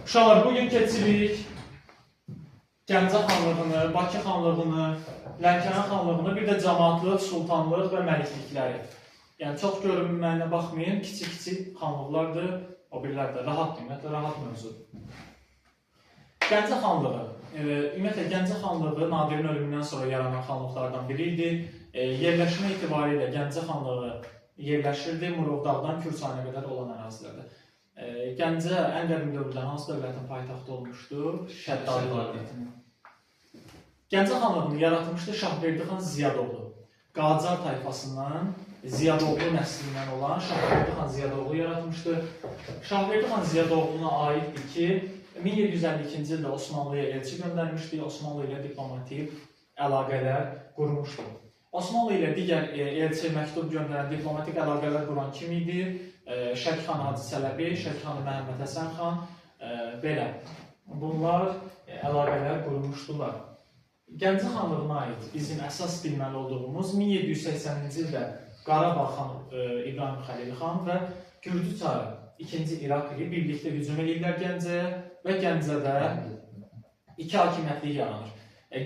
Uşaqlar, bugün keçirik Gəncə xanlığını, Bakı xanlığını, Lənkəran xanlığını, bir də camaatlıq, sultanlıq və məliklikləri. Yəni çox görünməyinə baxmayın, kiçik-kiçik xanlıqlardır, o birilər də rahatdır, ümumiyyətlə rahat mövzudur. Gəncə xanlığı. Ümumiyyətlə Gəncə xanlığı Nadirin ölümündən sonra yaranan xanlıqlardan biri idi. Yerləşmə etibarilə Gəncə xanlığı yerləşirdi Murovdağdan Kür çayına qədər olan ərazilərdə. Gəncə ən qədim dövrdə hansı dövlətin paytaxtı olmuşdu? Şəddadi dövlətinin. Gəncə xanlığını yaratmışdı Şahverdi xan Ziyadoğlu. Qacar tayfasından Ziyadoğlu nəslindən olan Şahverdi xan Ziyadoğlu yaratmışdı. Şahverdi xan Ziyadoğluna aiddir ki, 1752-ci ildə Osmanlıya elçi göndərmişdi, Osmanlı ilə diplomatik əlaqələr qurmuşdu. Osmanlı ilə digər elçi məktub göndərən, diplomatik əlaqələr quran kim idi? Şəki xan Hacı Çələbi, Şəki xanı Məhəmməd Həsən xan, belə. Bunlar əlaqələr qurmuşdular. Gəncə xanlığına aid bizim əsas bilməli olduğumuz 1780-ci ildə Qarabağ xanı İbrahim Xəlil xan və Gürcü çarı 2-ci İrakli birlikdə hücum eləyirlər Gəncəyə və Gəncədə iki hakimiyyətlik yaranır.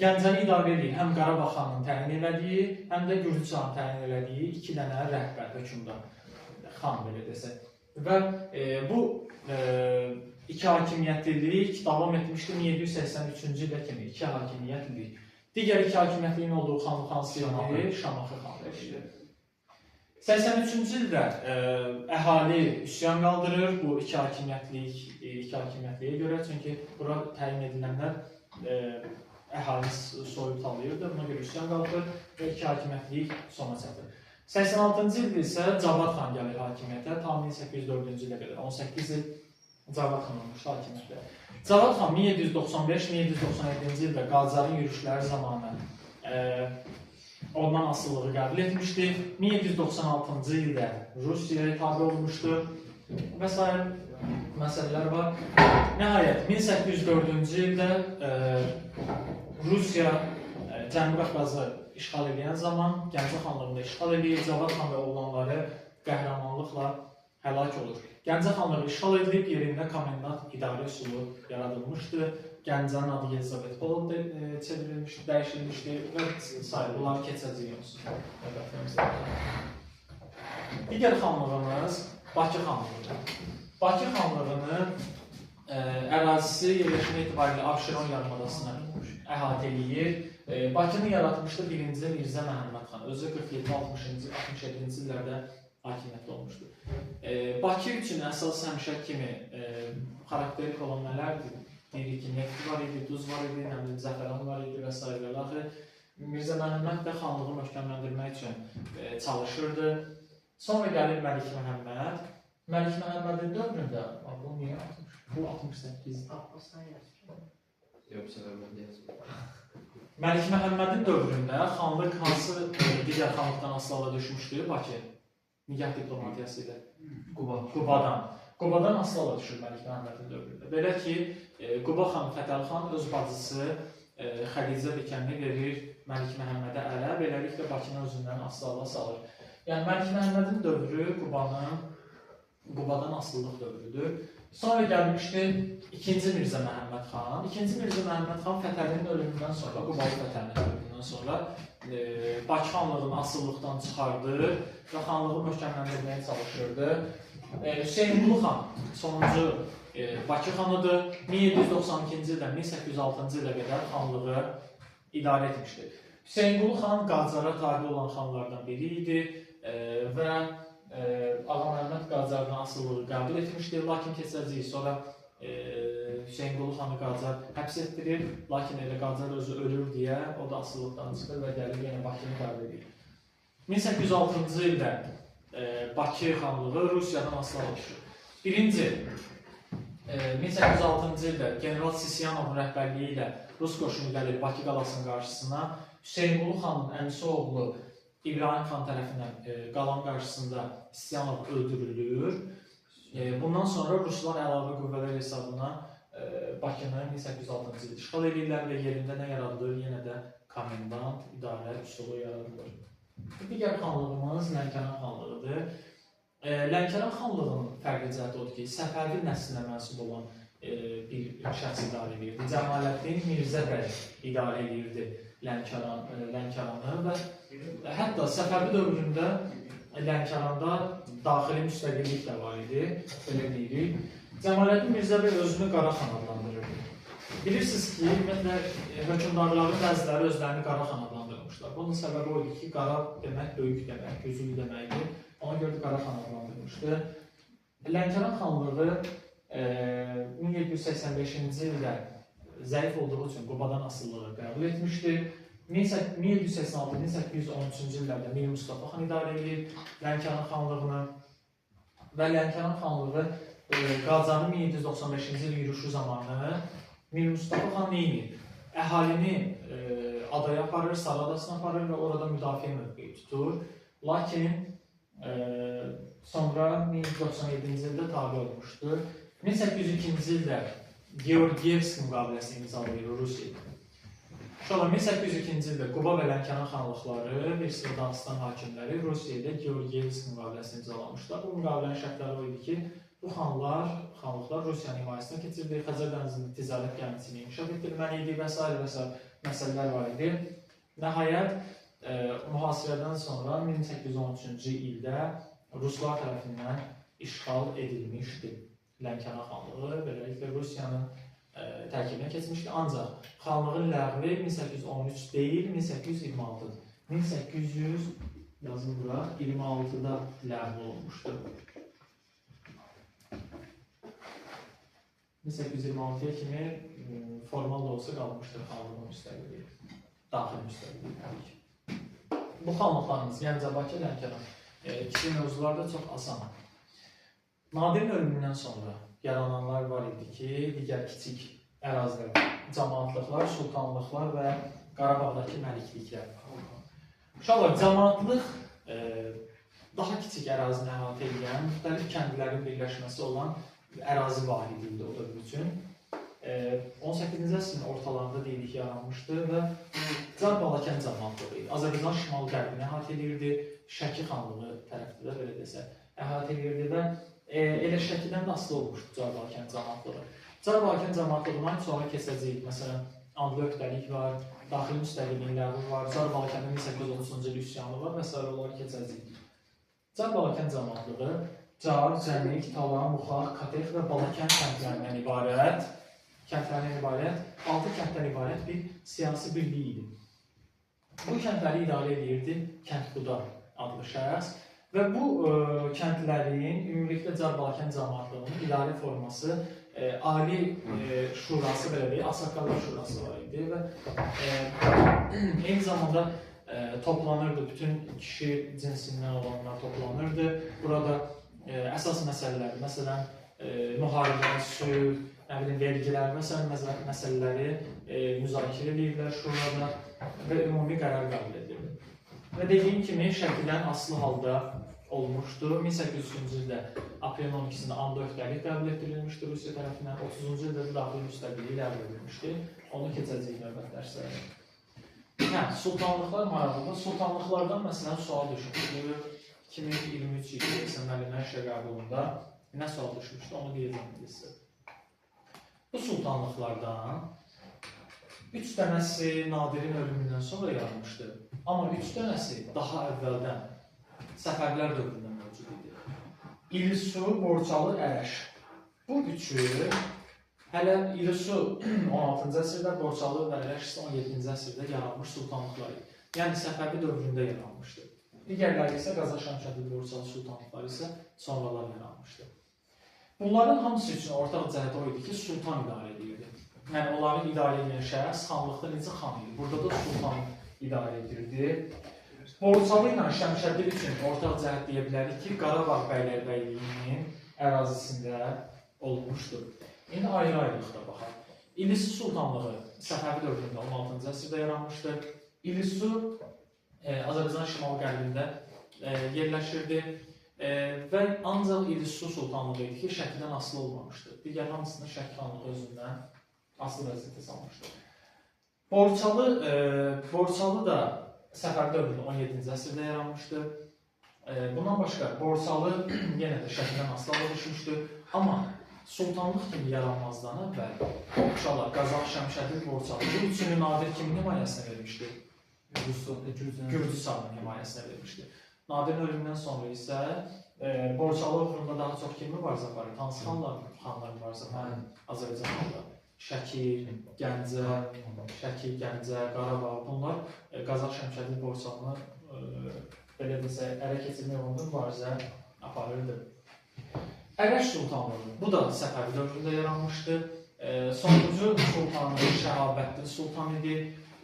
Gəncəni idarə edir həm Qarabağ xanının təyin elədiyi, həm də Gürcü çarının təyin elədiyi iki dənə rəhbər, hökmdar, xan belə desək. Və bu iki hakimiyyətlilik davam etmişdi 1783-cü ilə kimi iki hakimiyyətlilik. Digər iki hakimiyyətliyin olduğu xanlıq hansı idi? Şamaxı xanlığı idi. 83-cü ildə əhali üsyan qaldırır bu iki hakimiyyətlik, iki hakimiyyətliyə görə, çünki bura təyin edilənlər əhalini soyub talayırdı. Buna görə üsyan qaldırır və iki hakimiyyətlik sona çatır. 86-cı ildə isə Cavad xan gəlir hakimiyyətə, tam 1804-cü ilə qədər 18 il Cavad xan olmuşdu hakimiyyətdə. Cavad xan 1795-1797-ci ildə Qacarın yürüşləri zamanı ondan asılılığı qəbul etmişdi. 1796-cı ildə Rusiyaya tabe olmuşdu və sair məsələlər var. Nəhayət 1804-cü ildə Rusiya Cənubi Qafqazı işğal edən zaman Gəncə xanlığını da işğal eləyir. Cavad xan və oğlanları qəhrəmanlıqla həlak olur. Gəncə xanlığı işğal edilib, yerində komendant idarə üsulu yaradılmışdı. Gəncənin adı Yelizavetpol çevrilmişdi, dəyişilmişdi və sair bunları keçəcəyik onsuz. Digər xanlığımız Bakı xanlığıdır. Bakı xanlığının ərazisi yerləşmə etibarilə Abşeron yarımadasını əhatə eləyir. Bakını yaratmışdı 1-ci Mirzə Məhəmməd xan. Özü 47-60-cı, 67-ci illərdə hakimiyyətdə olmuşdu. Bakı üçün əsas həmişə kimi xarakterik olan nələrdir? Deyirik ki, neft var idi, duz var idi, nə bilim, zəfəran var idi və s. və axır. Mirzə Məhəmməd də xanlığı möhkəmləndirmək üçün çalışırdı. Sonra gəlir Məlik Məhəmməd. Məlik Məhəmmədin dövründə, bu niyə 60? Bu 68. Abbasdan yazmış. Yox, bu səfər mən də yazmadım. Məlik Məhəmmədin dövründə xanlıq hansı digər xanlıqdan asılı düşmüşdü Bakı? Nigah diplomatiyası ilə. Quba. Qubadan. Qubadan asılı düşür Məlik Məhəmmədin dövründə. Belə ki, Quba xan Fətəli xan öz bacısı Xədicə Bikəni verir Məlik Məhəmmədə ərə, beləliklə Bakını özündən asılı salır. Yəni Məlik Məhəmmədin dövrü Qubadan asılılıq dövrüdür. Sonra gəlmişdi 2-ci Mirzə Məhəmməd xan. 2-ci Mirzə Məhəmməd xan Fətəlinin ölümündən sonra, Qubalı Fətəlinin ölümündən sonra Bakı xanlığını asılılıqdan çıxardı və xanlığı möhkəmləndirməyə çalışırdı. Hüseynqulu xan sonuncu Bakı xanıdır. 1792-ci ildən 1806-cı ilə qədər xanlığı idarə etmişdi. Hüseynqulu xan Qacara tabe olan xanlardan biri idi və Ağa Məhəmməd Qacardan asılılığı qəbul etmişdi, lakin keçəcəyik sonra Hüseynqulu xanı Qacar həbs etdirir, lakin elə Qacar özü ölür deyə o da asılılıqdan çıxır və gəlir yenə Bakını idarə edir. 1806-cı ildə Bakı xanlığı Rusiyadan asılı düşür. Birinci, 1806-cı ildə General Sisiyanovun rəhbərliyi ilə Rus qoşunu gəlir Bakı qalasının qarşısına. Hüseynqulu xanın əmisi oğlu İbrahim xan tərəfindən qalanın qarşısında Sisiyanov öldürülür. Bundan sonra ruslar əlavə qüvvələr hesabına Bakını 1806-cı ildə işğal edirlər və yerində nə yaradılır? Yenə də komendant idarə üsulu yaradılır. Digər xanlığımız Lənkəran xanlığıdır. Lənkəran xanlığının fərqli cəhəti odur ki, Səfəvi nəslinə mənsub olan bir şəxs idarə edirdi. Cəmaləddin Mirzə bəy idarə edirdi Lənkəranı və hətta Səfəvi dövründə Lənkəranda daxili müstəqillik də var idi, belə deyirik. Cəmaləddin Mirzə bəy özünü Qaraxan adlandırırdı. Bilirsiniz ki, ümumiyyətlə hökmdarların bəziləri özlərini Qaraxan adlandırmışlar. Bunun səbəbi o idi ki, qara demək böyük demək, güclü deməkdir. Ona görə də Qaraxan adlandırmışdı. Lənkəran xanlığı 1785-ci ildə zəif olduğu üçün Qubadan asılılığı qəbul etmişdi. 1786-1813-cü illərdə Mir Mustafa xan idarə edir Lənkəran xanlığını və Lənkəran xanlığı Qacarın 1795-ci il yürüşü zamanı Mir Mustafa xan nə edir? Əhalini adaya aparır, Sarı adasına aparır və orada müdafiə mövqeyi tutur. Lakin sonra 1797-ci ildə tabe olmuşdur. 1802-ci ildə Georgiyevsk müqaviləsi imzalayır Rusiya ilə. Uşaqlar, 1802-ci ildə Quba və Lənkəran xanlıqları, bir sıra Dağıstan hakimləri Rusiya ilə Georgiyevsk müqaviləsini imzalamışlar. Bu müqavilənin şərtləri o idi ki, bu xanlıqlar Rusiyanın himayəsinə keçirdi, Xəzər dənizində ticarət gəmisini inkişaf etdirməli idi və s. və s. məsələlər var idi. Nəhayət, mühasirədən sonra 1813-cü ildə Ruslar tərəfindən işğal edilmişdi. Lənkəran xanlığı beləliklə Rusiyanın tərkibinə keçmişdi. Ancaq xanlığın ləğvi 1813 deyil, 1826-dır. 1800 yazın bura, 26-da ləğvi olmuşdu. 1826-ya kimi formal da olsa qalmışdır xanlığın müstəqilliyi, daxili müstəqilliyi təbii ki. Bu xanlıqlarımız, Gəncə, Bakı, Lənkəran, kiçik mövzular da çox asan. Nadirin ölümündən sonra yarananlar var idi ki, digər kiçik ərazilər, cəmaatlıqlar, sultanlıqlar və Qarabağdakı məlikliklər. Uşaqlar, cəmaatlıq daha kiçik ərazini əhatə edən, müxtəlif kəndlərin birləşməsi olan ərazi vahidi idi o dövr üçün. 18-ci əsrin ortalarında deyilik yaranmışdı və Car Balakən cəmaatlığı idi. Azərbaycan şimal-qərbini əhatə edirdi, Şəki xanlığı tərəfdə də belə desək əhatə edirdi və elə Şəkidən də asılı olmuşdu Car Balakən cəmaatlığı. Car Balakən cəmaatlığından sonra keçəcəyik. Məsələn, Andlı öhdəlik var, daxili müstəqilliyin ləğvi var, Car Balakəndə 1830-cu il üsyanı var və s. onları keçəcəyik. Car Balakən cəmaatlığı Car, Cənik, Tala, Muxaq, Katex və Balakən kəndlərindən ibarət, 6 kənddən ibarət bir siyasi birliyi idi. Bu kəndləri idarə edirdi Kəndxuda adlı şəxs və bu kəndlərin ümumilikdə Car Balakən cəmaatlığının idarə forması Ali Şurası, belə deyək, Ağsaqqallar Şurası var idi və eyni zamanda toplanırdı, bütün kişi cinsindən olanlar toplanırdı. Burada əsas məsələlər, məsələn, müharibə, sülh, nə bilim, vergilər, məsələn, məsələləri müzakirə edirdilər şurada və ümumi qərar qəbul edildi. Və dediyim kimi, Şəkidən asılı halda olmuşdu. 1803-cü ildə aprelin 12-sində Anda öhdəlik qəbul etdirilmişdi Rusiya tərəfindən, 30-cu ildə də daxili müstəqilliyi ləğv edilmişdi. Onu keçəcəyik növbət dərslərə. Hə, sultanlıqlar maraqlıdır. Sultanlıqlardan məsələn sual düşmüşdü. 2023 ildə isə müəllimlər işə qəbulunda nə sual düşmüşdü, onu deyəcəm indi sizə. Bu sultanlıqlardan 3 dənəsi Nadirin ölümündən sonra yaranmışdı. Amma 3 dənəsi daha əvvəldən, Səfəvilər dövründən mövcud idi. İlisu, Borçalı, Ərəş. Bu üçü hələ İlisu 16-cı əsrdə, Borçalı və Ərəş isə 17-ci əsrdə yaranmış sultanlıqlar idi. Yəni Səfəvi dövründə yaranmışdı. Digərləri isə Qaza Şəmşəddin Borçalı sultanlıqları isə sonralar yaranmışdı. Bunların hamısı üçün ortaq cəhət o idi ki, sultan idarə edirdi. Yəni onları idarə edən şəxs xanlıqda necə xan idi? Burada da sultan idarə edirdi. Borçalı ilə Şəmşəddin üçün ortaq cəhət deyə bilərik ki, Qarabağ bəylərbəyliyinin ərazisində olmuşdur. İndi ayrı-ayrılıqda baxaq. İlisu sultanlığı Səfəvi dövründə 16-cı əsrdə yaranmışdı. İlisu Azərbaycan şimal-qərbində yerləşirdi və ancaq İlisu sultanlığı idi ki, Şəkidən asılı olmamışdı. Digər hamısını Şəki xanlığı özündən asılı vəziyyətə salmışdı. Borçalı da Səfəvi dövründə 17-ci əsrdə yaranmışdı. Bundan başqa Borçalı yenə də Şəkidən asılı hala düşmüşdü. Amma Sultanlıq kimi yaranmazdan əvvəl Qopşala, Qazax, Şəmşəddin, Borçalı bu üçünü Nadir kimin himayəsinə vermişdi? Gürcü. Gürcüstanın himayəsinə vermişdi. Nadirin ölümündən sonra isə Borçalı uğrunda daha çox kim mübarizə aparır? Hansı xanlar mübarizə aparır? Azərbaycan xanları. Şəki, Gəncə, Şəki, Gəncə, Qarabağ bunlar Qazax Şəmşəddin Borçalını belə desək, ələ keçirmək uğrunda mübarizə aparırdı. Ərəş sultanlığı, bu da Səfəvi dövründə yaranmışdı. Sonuncu sultanı Şəhabəddin Sultan idi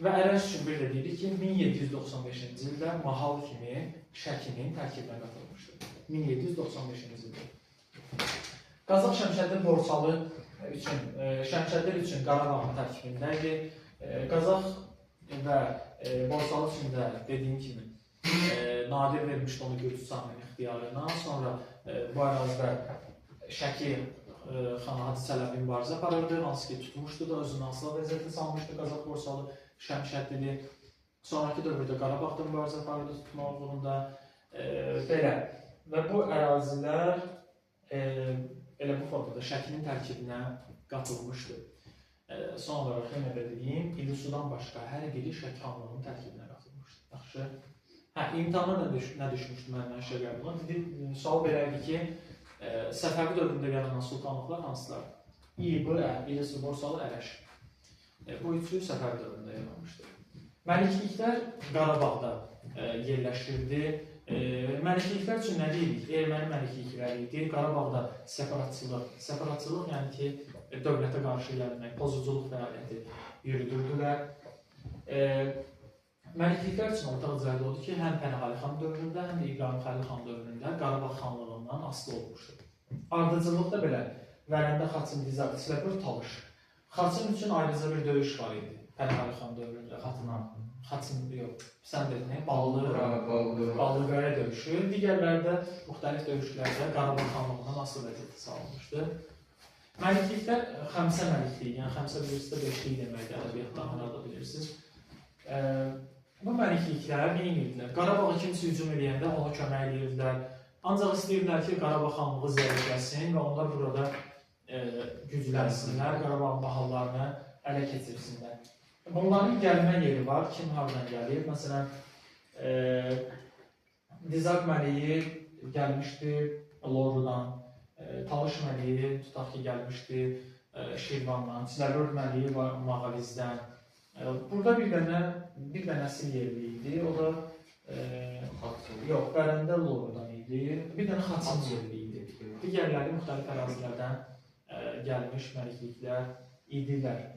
və Ərəş üçün bir də deyirik ki, 1795-ci ildə mahal kimi Şəkinin tərkibinə qatılmışdı. 1795-ci ildə. Qazax Şəmşəddin Borçalı üçün, Şəmşəddin üçün Qarabağın tərkibində idi. Qazax və Borçalı üçün də dediyim kimi Nadir vermişdi onu Gürcüstanın ixtiyarına. Sonra bu ərazidə Şəki xanı Hacı Çələbi mübarizə aparırdı, hansı ki tutmuşdu da, özünü asılı vəziyyətə salmışdı Qazax Borçalı Şəmşəddini. Sonrakı dövrdə Qarabağda mübarizə aparırdı tutmaq uğrunda. Belə və bu ərazilər elə bu formada Şəkinin tərkibinə qatılmışdı. Son olaraq yenə də deyim, İllisudan başqa hər biri Şəki xanlığının tərkibinə qatılmışdı. Yaxşı. Hə, imtahana nə düşmüşdü məndən Şəqəbuna? Dedi, sual belə idi ki, Səfəvi dövründə yaranan sultanlıqlar hansılar? İ, B, Ə, İllisu, Borçalı, Ərəş. Bu üçü Səfəvi dövründə yaranmışdı. Məlikliklər Qarabağda yerləşirdi. Məlikliklər üçün nə deyirik? Erməni məliklikləri idi. Qarabağda separatçılıq, separatçılıq yəni ki, dövlətə qarşı gəlmək, pozuculuq fəaliyyəti yürüdürdülər. Məlikliklər üçün ortaq cəhd odur ki, həm Pənahəli xan dövründə, həm də İbrahim Xəlil xan dövründə Qarabağ xanlığından asılı olmuşdur. Ardıcıllıqda belə Vərəndə, Xaçın, Dizaq, Çiləbur, Talış. Xaçın üçün ayrıca bir döyüş var idi Pənahəli xan dövründə. Xatına. Xaçın yox, sən dedin, Ballı, Ballı. Ballıqaya döyüşü. Digərləri də müxtəlif döyüşlərdə Qarabağ xanlığından asılı vəziyyətə salınmışdı. Məlikliklər Xəmsə məlikliyi, yəni Xəmsə bilirsiniz də beşlik deməkdir, ədəbiyyatdan da bilirsiniz. Bu məlikliklər nə edirdilər? Qarabağa kimsə hücum eləyəndə ona kömək edirdilər. Ancaq istəyirdilər ki, Qarabağ xanlığı zəifləsin və onlar burada güclənsinlər, Qarabağ mahallarını ələ keçirsinlər. Bunların gəlmə yeri var, kim hardan gəlir? Məsələn, Dizaq məliyi gəlmişdi Lorudan, Talış məliyi tutaq ki, gəlmişdi Şirvandan, Çiləbörd məliyi var Mağalizdən. Burada bir dənə yerli idi, o da yox, Vərəndə Lorudan idi, bir dənə Xaçın yerli idi. Digərləri müxtəlif ərazilərdən gəlmiş məlikliklər idilər.